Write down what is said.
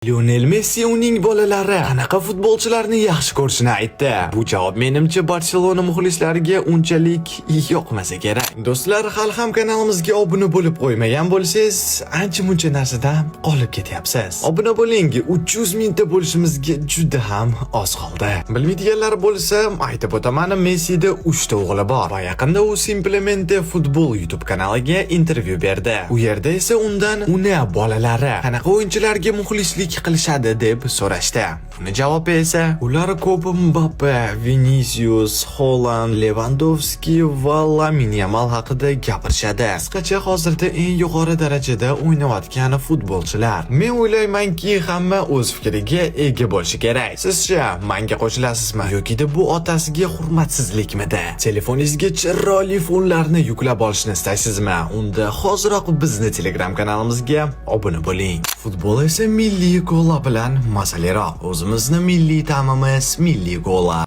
Lionel Messi uning bolalari qanaqa futbolchilarni yaxshi ko'rishini aytdi. Bu javob, menimcha, Barselona muxlislariga unchalik yoqmasa kerak. Do'stlar, hali ham kanalimizga obuna bo'lib qo'ymagan bo'lsangiz, ancha-muncha narsadan qolib ketyapsiz. Obuna bo'ling, 300 mingta bo'lishimizga juda ham oz qoldi. Bilmaydiganlar bo'lsa, aytib o'taman, Messida 3 ta o'g'li bor va yaqinda u Simplemente Futbol YouTube kanaliga intervyu berdi. U yerda esa undan uni bolalari qanaqa o'yinchilarga muxlislik qilishadi deb so'rashdi. Uni javobi esa: ular ko'p Mbappe, Vinicius, Haaland, Lewandowski va Lamin Yamal haqida gapirishadi. Qisqacha, hozirda eng yuqori darajada o'ynayotgan futbolchilar. Men o'ylaymanki, hamma o'z fikriga ega bo'lishi kerak. Sizchi, menga qo'shilasizmi yoki bu otasiga hurmatsizlikmidi? Telefoningizga chiroyli fonlarni yuklab olishni istaysizmi? Unda hoziroq bizni Telegram kanalimizga obuna bo'ling. Futbol esa milliy kola bilan mazaliroq. O'zimizni milliy ta'mimiz, milliy kola.